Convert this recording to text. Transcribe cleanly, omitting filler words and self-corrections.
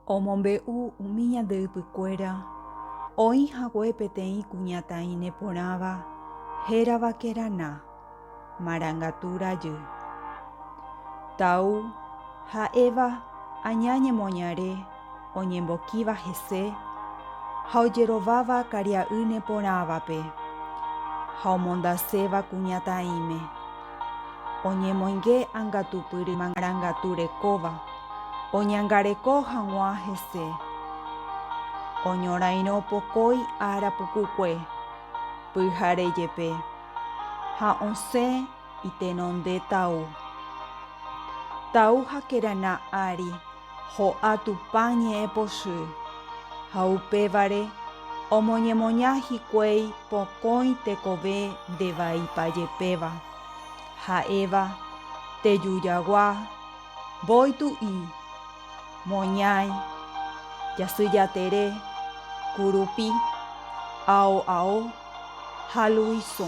Omombe'u umi ñande ypykuéra oĩ hague peteĩ kuñataĩ neporãva hérava Kerana, marangatu rajy. Tau ha'éva aña ñemoñare oñembokíva hese ha ojerováva karia'y neporãvape ha omondaséva kuñataĩme. Oñemoinge angatupyry marangatu rekóva oñangareko hag̃ua hese. Oñorairõ pokõi ára pukukue, pyhare jepe, ha osẽ itenonde Tau. Tau ha Kerana ári ho'a Tupã ñe'ẽ pochy, ha upévare omoñemoña hikuái pokõi tekove ndevaipa jepéva, ha'éva tejujagua, mbói tu'i, moñái, jasyjatere, kurupi, ao ao ha luisõ.